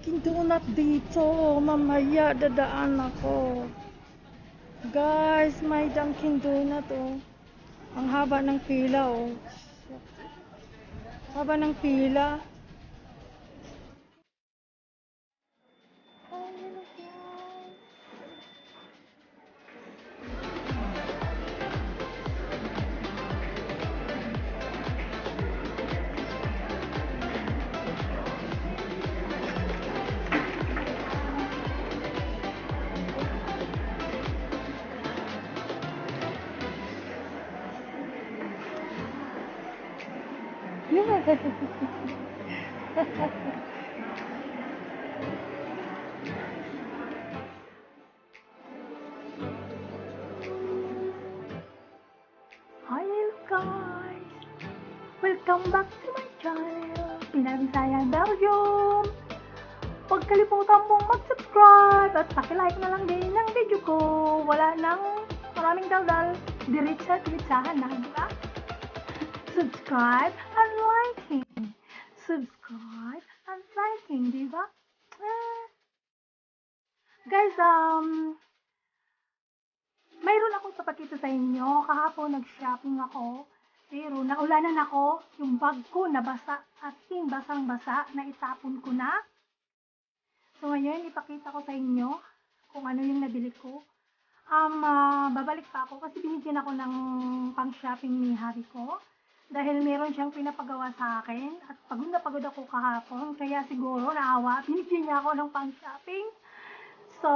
Dunkin Donut dito. Mamaya dadaan ako. Guys, may Dunkin Donut oh. Ang haba ng pila oh. Haba ng pila. Hi guys! Welcome back to my channel, Pinagbisayang Belgium! Huwag kalimutan mong mag-subscribe at pakilike na lang din ng video ko. Wala nang maraming daldal, diretsa-diretsahan na, diba? Subscribe and liking. Subscribe and liking, diba? Guys, mayroon akong papakita sa inyo. Kahapon nag-shopping ako. Pero naulanan ako, yung bag ko nabasa at basang-basa na itapon ko na. So ngayon, ipakita ko sa inyo kung ano yung nabili ko. Babalik pa ako kasi binigyan ako ng pang-shopping ni Harry ko. Dahil meron siyang pinapagawa sa akin at pagod na pagod ako kahapon. Kaya siguro naawa, binigyan niya ako ng pang-shopping. So,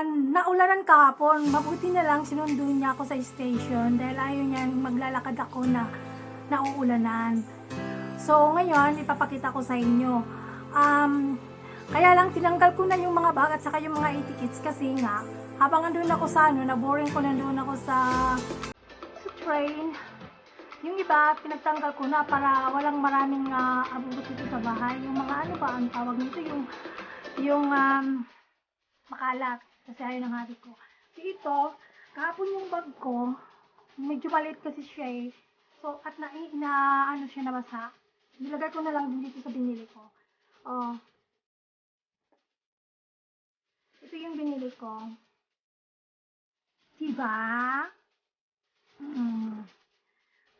naulanan kahapon, mabuti na lang sinundo niya ako sa station dahil ayaw niya maglalakad ako na nauulanan. So ngayon, ipapakita ko sa inyo. Kaya lang tinanggal ko na yung mga bag at saka yung mga etiquettes kasi nga, habang andun ako sa naboring ko nandun ako sa train. Yung iba, pinagtanggal ko na para walang maraming abubot dito sa bahay. Yung mga ano ba ang tawag nito, yung makalat kasi ayaw ng Hari ko. So ito, kahapon yung bag ko, medyo maliit kasi siya eh. So at ano siya nabasa. Nilagay ko na lang din dito sa binili ko. Oh. Ito yung binili ko. Diba?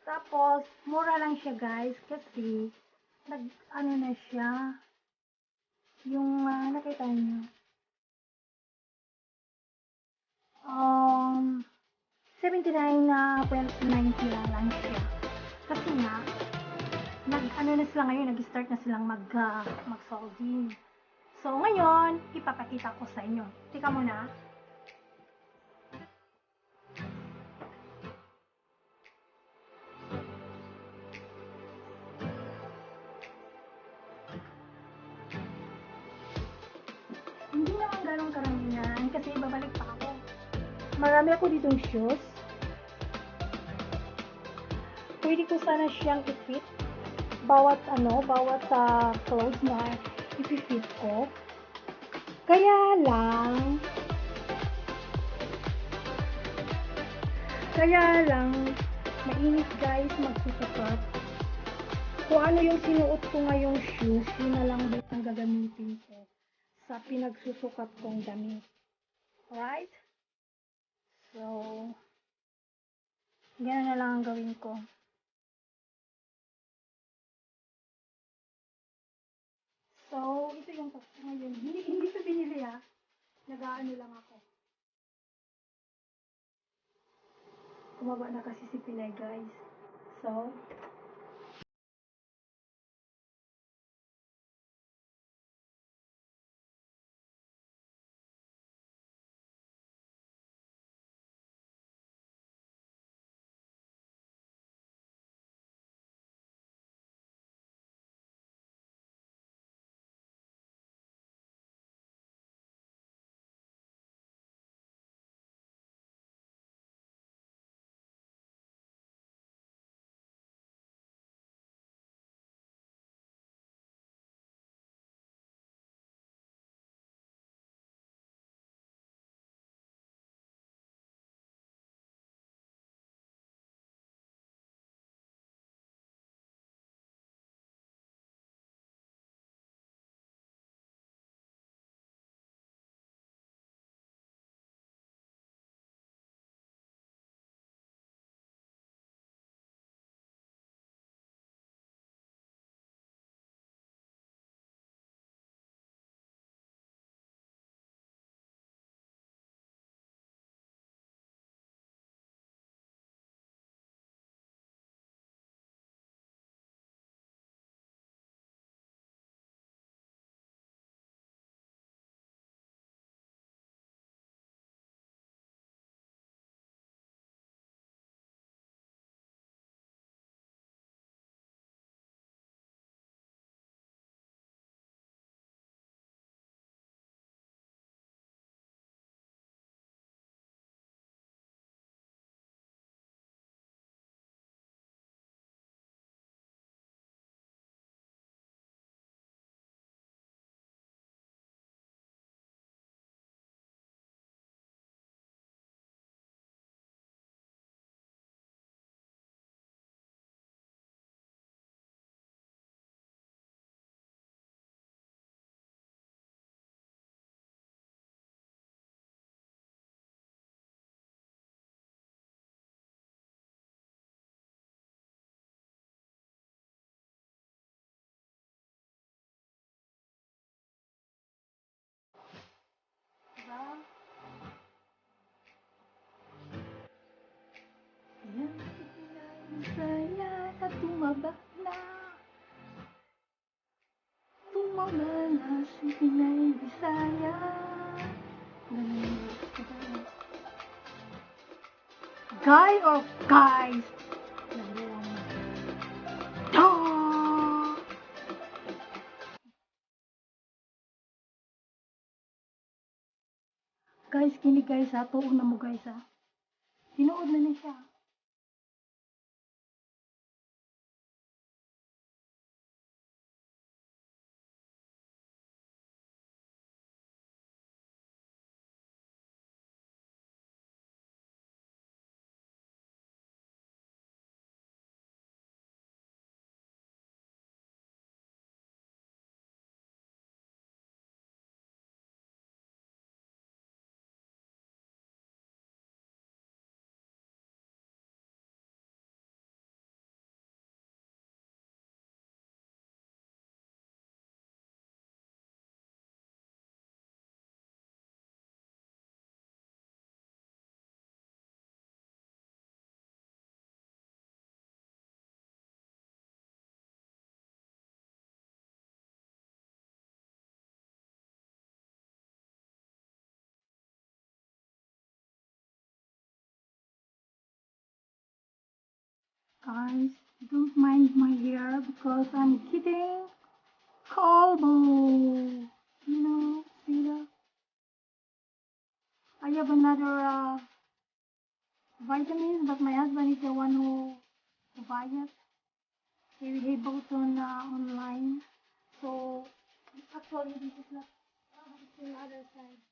Tapos, mura lang siya guys kasi ano na siya. Yung nakita niyo. 79.90 lang siya. Kasi nga, ano na sila ngayon, nag-start na silang mag-solding. So, ngayon, ipapakita ko sa inyo. Tika muna. Hindi naman ganun karamihan kasi babalik pa ako. Marami ako ditong shoes. Pwede ko sana siyang i-fit. Bawat clothes na i-fit ko. Kaya lang, mainit guys magsusukat. Kung ano yung sinuot ko ngayong shoes, yun na lang din ang gagamitin ko sa pinagsusukat kong damit. Alright? So, ganyan na lang ang gawin ko. So, ito yung pasta ngayon. Hindi ito binili ha. Nag-aano lang ako. Kumaba na kasi si Pilay guys. So, Madalas Pinay Bisaya. Ganun. Guy or guys? Duh! Guys, kini guys ha, tuon na mo guys ha. Tinuod na ni siya. Guys, don't mind my hair because I'm getting calvo. See that? I have another vitamins, but my husband is the one who buy it. He bought on online. So actually, this is not. It's the other side.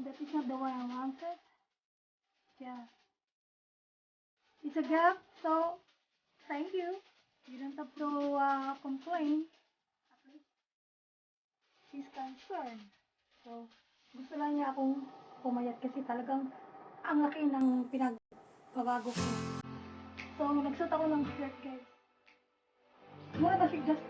That is not the one I wanted. Yeah, it's a gift. So thank you. You don't have to complain. At least she's concerned. So gusto lang niya akong pumayat kasi talagang ang laki ng pinagbabago ko. So nagsuot ako ng shirt guys. Mura ba siya just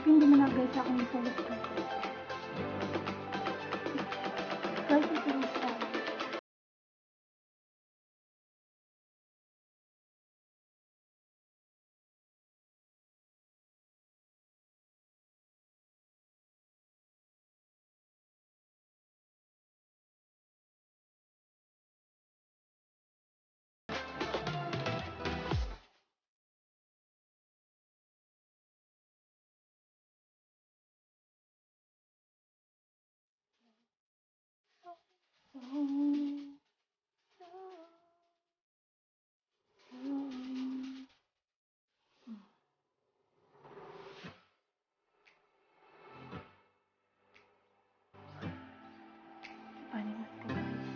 depende mo na guys akong isulat ko. Guys, ito yung style. Panimas ko guys.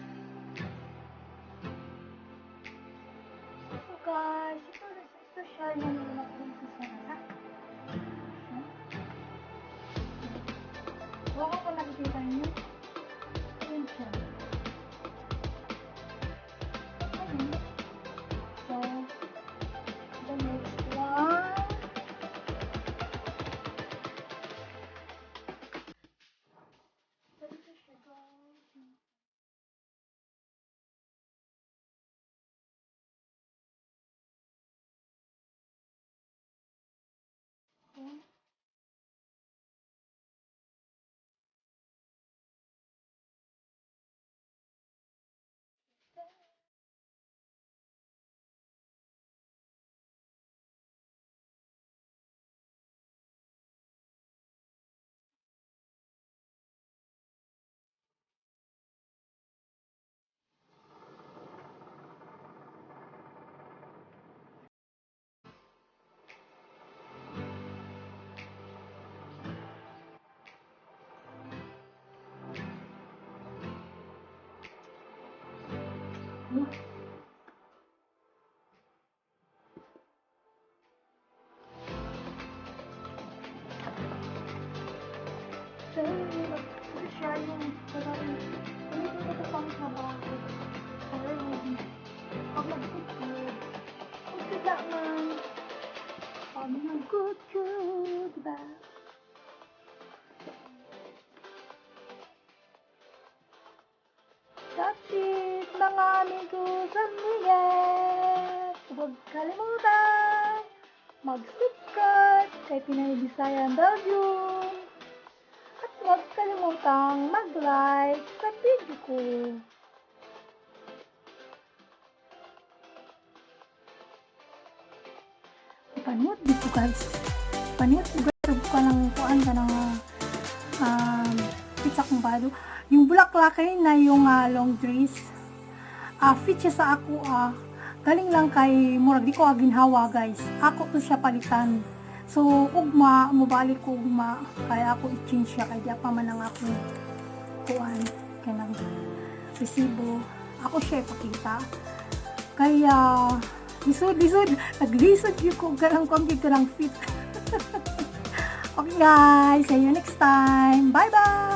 So guys, ito siya yung nag-princess na anak. Huwag ko nakikita niyo. Ayun siya. Ayun. So, the next one. Ito siya guys. Good, good, diba? That's it, mga amigo sa Miguel. Huwag kalimutan mag-subscribe kay Pinay Bisayan Belgium. At huwag kalimutang mag-like sa video ko. Panood dito guys. Panood ko lang kuan ka ng pizza kong balo. Yung bulaklak na yung long dress. Fit siya sa ako galing lang kay murag di ko ginhawa guys. Ako to siya palitan. So ugma mobalik ko ugma kaya ako i-change siya kay di pa man ang ako kuan kanang resibo. Ako siya ipakita. Kaya lisod, naglisod yung ko garang kong garang fit. Okay guys, see you next time. Bye bye.